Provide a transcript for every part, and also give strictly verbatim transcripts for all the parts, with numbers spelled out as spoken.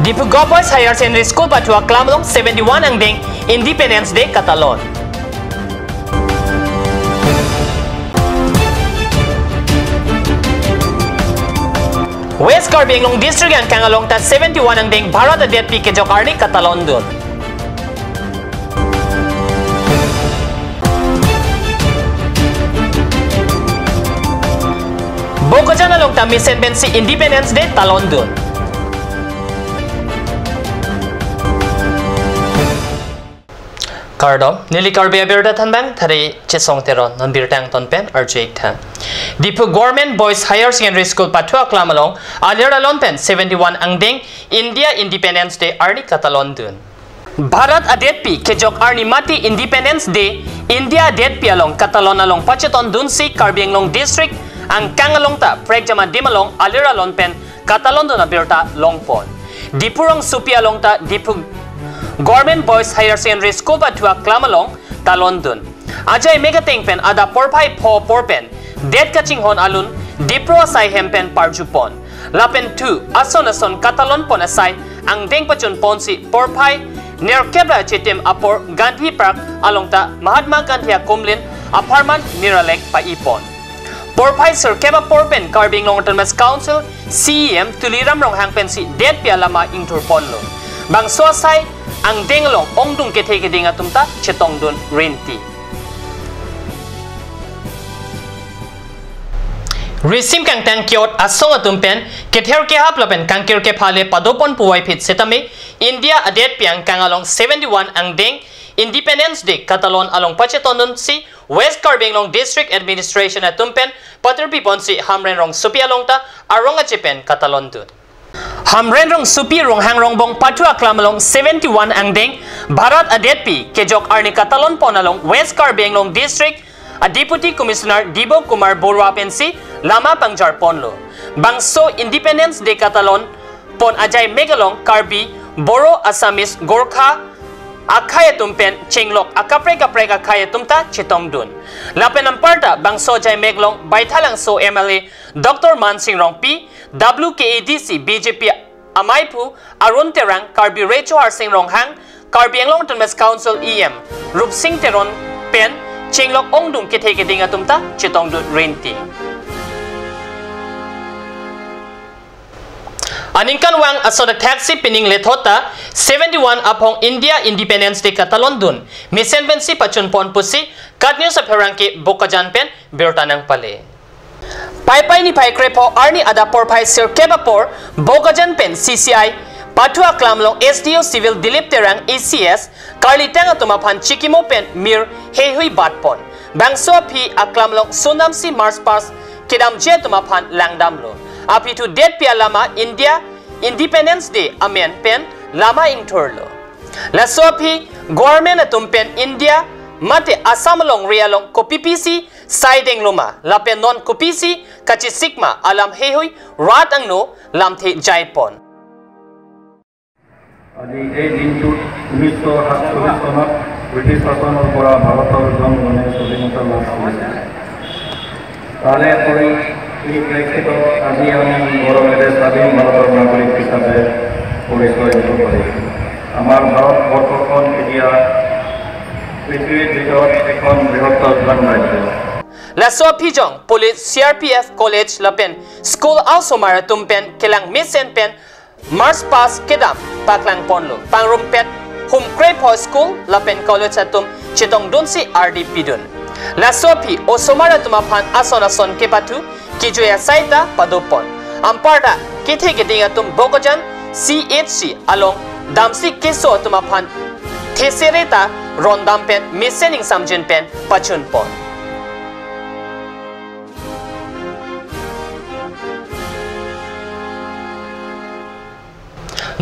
Diphu Govt Boys Higher Secondary School pathu aklam along seventy-one angdeng Independence Day katalon. West Karbi Anglong District angkang along ta seventy-one angdeng Bharat adetpi kejok arni katalondun. Bokajan along ta mesen pensi Independence Day talondun. Kardom, neli Karbi abirta thanbang, thari Chesong Teron, non birta angton pen arju-ik tha. Diphu Government Boys Higher Secondary School pathu aklam along, alir alon pen seventy-one angdeng India Independence Day arni katalondun. Bharat adetpi kejok arni mate Independence Day, India adetpi along katalon along pachetondunsi Karbi Anglong District angkang along ta prekjam adim along alir alon pen katalondun abirta longpon. Diphu rongsopi along ta Diphu Government Boys Higher Secondary School pathu aklam along talondun. Ajai mek ateng pen adap porphai pho apor pen det kachinghon alun Dipro asai hem pen parjupon. Lapen thu ason ason katalonpon asai angdeng pachunponsi porphai nerkep ra chitim apor Gandhi Park along ta Mahatma Gandhi akumlin apharman miralek pa-ipon. Porphai sirkep apor pen Karbi Anglong Autonomous Council C E M Tuliram Ronghang pensi detpi alama ingthurponlo. Bangso asai angdeng along ongdung kethe keding atum ta chetongdun rinti. Risim kangtang ke-ot asong atum pen kether kehap lapen kangkir kepha le padopon puvoiphit setame India adetpi angkang along seventy-one angdeng Independence Day katalon along pachetondunsi West Karbi Anglong District Administration atum pen patirpiponsi Hamren rongsopi along ta arong ache pen katalondun. Hamren rongsopi Ronghang Rongbong pathu aklam along seventy-one angdeng Bharat adetpi kejok arni katalonpon along West Karbi Anglong District a Deputy Commissioner Dibo Kumar Borua pensi lama pangjarponlo. Bangso Independence Day katalon pon ajai mek along Karbi, Boro, Assamese, Gorkha akhei atum pen chenglok akaprek kaprek akhei atum ta chetongdun. Lapen anparta bangso ajai mek along Baithalangso M L A Doctor Mansing Rongpi, W K A D C B J P amaiphu Arun Terang, Karbi Recho Harsing Ronghang, Karbi Anglong Autonomous Council E M Rupsing Teron pen chenglok ongdung kethe keding atum ta chetongdun rinti. Aningkanvang ason athaksi pining lethot ta seventy-one aphong India Independence Day katalondun mesen pensi pachunpon pusi KAT News apherangke Bokajan pen birta nangpale. Paipai niphai krepho arni adap porphai sirkep apor Bokajan pen C C I pathu aklam along S D O Civil Dilip Terang A C S karlitang atum aphan chikimo pen mir heihui batpon. Bangso aphi aklam along sonamsi march past kedamji atum aphan langdamlo. Aphi thu detpi alama India Independence Day amen pen lama ingthurlo. Laso aphi government atum pen India mate Assam alongri along kopipisi saideng loma lapen non kopisi kachisikma alam heihui rat angno lamthe jaipon. আজি এই দিনটোত ঊনৈছশ সাতচল্লিছ চনত ব্ৰিটিছ শাসনৰ পৰা ভাৰতৰ জনগণে স্বাধীনতা লাভ কৰিছিল। তাৰে পৰি এই প্ৰেক্ষিতত আজি আমি গৌৰৱেৰে স্বাধীন ভাৰতৰ নাগৰিক হিচাপে পৰিচয় দিব পাৰিছোঁ। আমাৰ ভাৰতবৰ্ষখন এতিয়া পৃথিৱীৰ ভিতৰত এখন বৃহত্তৰ ধন ৰাজ্য। Laso aphi jong police, C R P F, college lapen school a-osomar atum pen kelang mesen pen march past kedam paklangponlo. Pangrumpet hum krepho school lapen college atum chetongdunsi ardi pidun. Laso aphi osomar atum aphan ason ason kepathu kijui asai ta padopon. Anparta kethe keding atum Bokajan C H C along damsi keso atum aphan thesere ta rondam pen mesen ingsamjin pen pachunpon.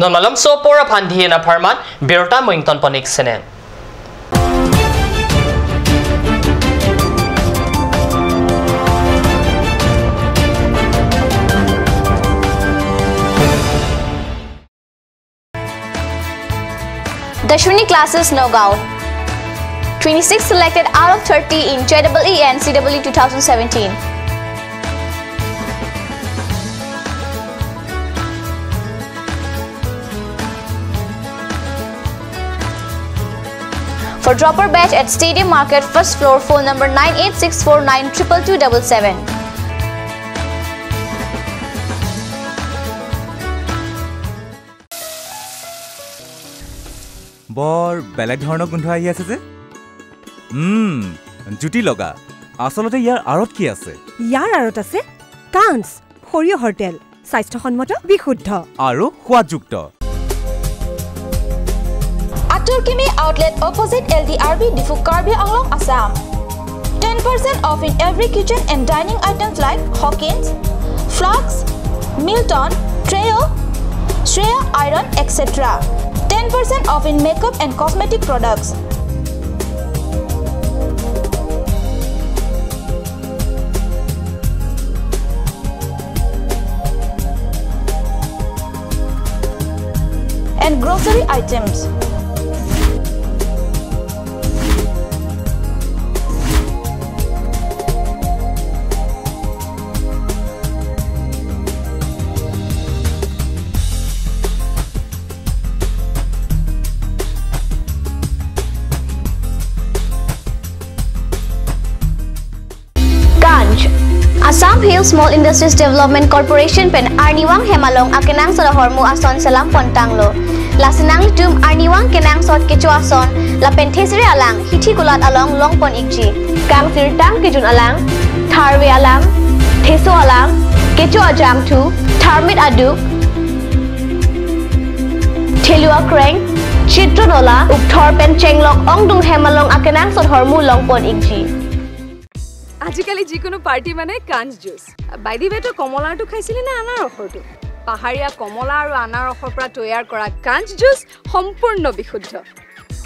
Non malomso apor aphan dihin apharman birta mo ingtonpon-ik sene. Dashwini Classes, Nagaon. Twenty-six selected out of thirty in J E E and C E E two thousand seventeen. Dropper batch at Stadium Market, first floor, phone number nine eight six four nine triple two double seven. বৰ বেলেগ ধৰণৰ গোন্ধ আহি আছে যে। উম, জুতি লগা। আচলতে ইয়াৰ আঁৰত কি আছে? ইয়াৰ আঁৰত আছে কাঞ্চ, সৰিয়হৰ তেল, স্বাস্থ্যসন্মত, বিশুদ্ধ। আৰু সোৱাদযুক্ত। Atur Kimi Outlet opposite L D R B Diphu, Karbi Anglong, Assam. Ten percent off in every kitchen and dining items like Hawkins, Flask, Milton, Treo, Shreya Iron, et cetera. Ten percent off in makeup and cosmetic products. And grocery items. Kanch, Assam Hill Small Industries Development Corporation pen arnivang hem along akenangsot ahormu ason selam pontanglo. Lasi nanglitum arnivang kenangsot kecho ason lapen thesere alang hithi kulat along longpon ikji. Kangsirtang kejun alang, tharve alang, theso alang, kecho ajangthu, tharmit aduk, thelu akreng, chitro nola, ukthor pen chenglok ongdung hem along akenangsot ahormu longpon ikji. আজিকালি যিকোনো পাৰ্টি মানে কাঞ্চ juice. By the ৱে, তই কমলাৰটো খাইছিলি নে আনাৰসৰটো? পাহাৰীয়া কমলা আৰু আনাৰসৰ পৰা তৈয়াৰ কৰা কাঞ্চ জুচ সম্পূৰ্ণ বিশুদ্ধ।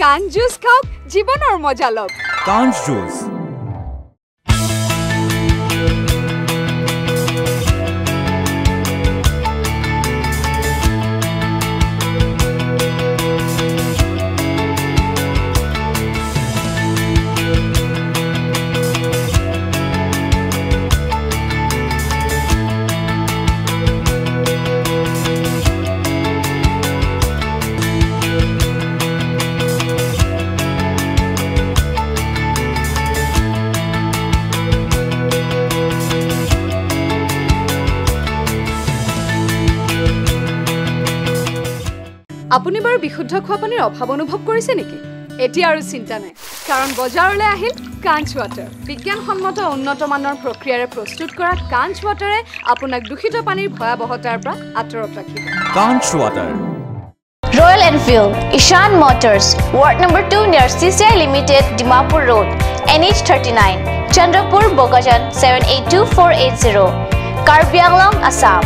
কাঞ্চ জুচ খাওক, জীৱনৰ মজা লওক। কাঞ্চ জুচ। আপুনি বাৰু বিশুদ্ধ খোৱা পানীৰ অভাৱ অনুভৱ কৰিছে নেকি? এতিয়া আৰু চিন্তা নাই, কাৰণ বজাৰলৈ আহিল কাঞ্চ ৱাটাৰ। বিজ্ঞানসন্মত উন্নত মানৰ প্ৰক্ৰিয়াৰে প্ৰস্তুত কৰা কাঞ্চ ৱাটাৰে আপোনাক দূষিত পানীৰ ভয়াৱহতাৰ পৰা আঁতৰত ৰাখিব। কাঞ্চ water. Royal Enfield, Ishan Motors, Ward number two near C C I Limited, Dimapur Road, N H thirty-nine, Chandrapur, Bokajan, seven eight two four eight zero, Karbi Anglong, Assam.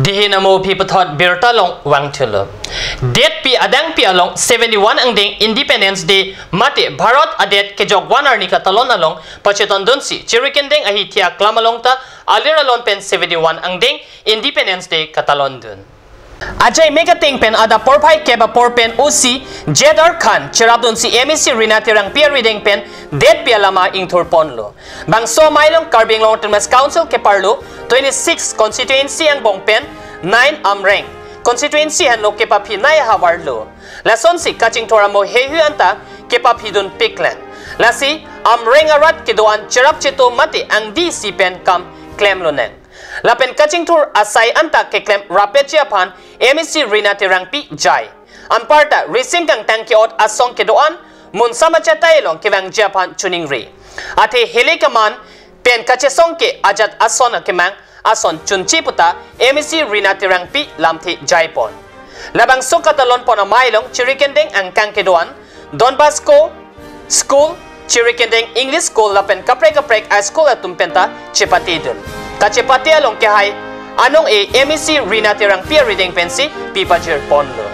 Dihin amo aphi puthot birta along vangthulo. Detpi adangpi along seventy-one angdeng Independence Day mate Bharat adet kejok van arni katalon along pachetondunsi Chirikindeng ahithi aklam along ta alir alon pen seventy-one angdeng Independence Day katalondun. Ajai mekateng pen adap porphai kep apor pen O C Jedar Khan cherapdunsi M A C Rina Terangpi arideng pen detpi alama ingthurponlo. Bangso amei along Karbi Anglong Autonomous Council keparlo twenty-six constituency angbong pen nine Amreng constituency henlo kepaphi nei ahavarlo. Lasonsi kachingthur amo heihui anta kepaphidun piklang. Lasi Amreng arat kedo-an cherap cheto mate angdi isi pen kam klemlonang. Lapen kachingthur asai anta keklem rapetji aphan M A C Rina Terangpi jai. Anparta rising kangtang ke-ot asong kedo-an mun samachatai along kevangji aphan choningri. Athe heli keman pen kachesong ke ajat ason akemang ason chunche puta M A C Rina Terangpi lamthe jaipon. Labangso katalonpon amei along Chirikindeng angkang kedo-an Don Bosco School, Chirikindeng English School lapen kaprek kaprek a school atum penta chepatedun. Kachepate along kehai anong-e M A C Rina Terangpi arideng pensi pipajir ponlo.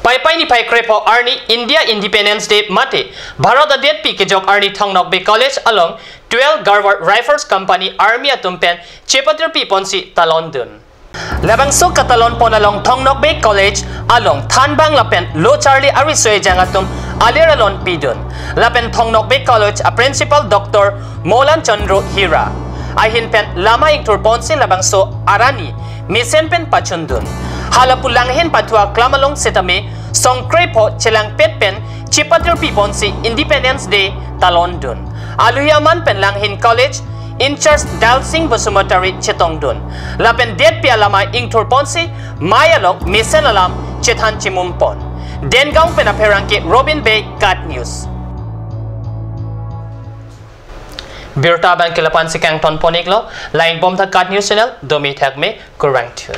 Paipai niphai krepho arni India Independence Day mate Bharat adetpi kejok arni Thong Nokbe College along twelve Garhwal Rifles Company Army atum pen chepatirpi ponsi talondun. Labangso katalon pon along Thong Nokbe College along thanbang lapen lo charli ariso ejang atum alir alon pidun. Lapen Thong Nokbe College a Principal Doctor Molan Chandra Hira ahin pen lama ingthur ponsi labangso arani mesen pen pachundun. Halapu langhin pathu aklam along setame songkrepho chelangpet pen chepatirpi ponsi Independence Day talondun. Aluhi aman pen langhin college in charge Dalsing Basumatary chetongdun. Lapen detpi alama ingthur ponsi mei along mesen alam chethan chimum pon. Dengaon pen apherangke Robin Bey, KAT News. Birta abang ke lapu-ansi kangton pon-iklo, lang-ik bom tha KAT News channel, domi thakme, kurvangthu.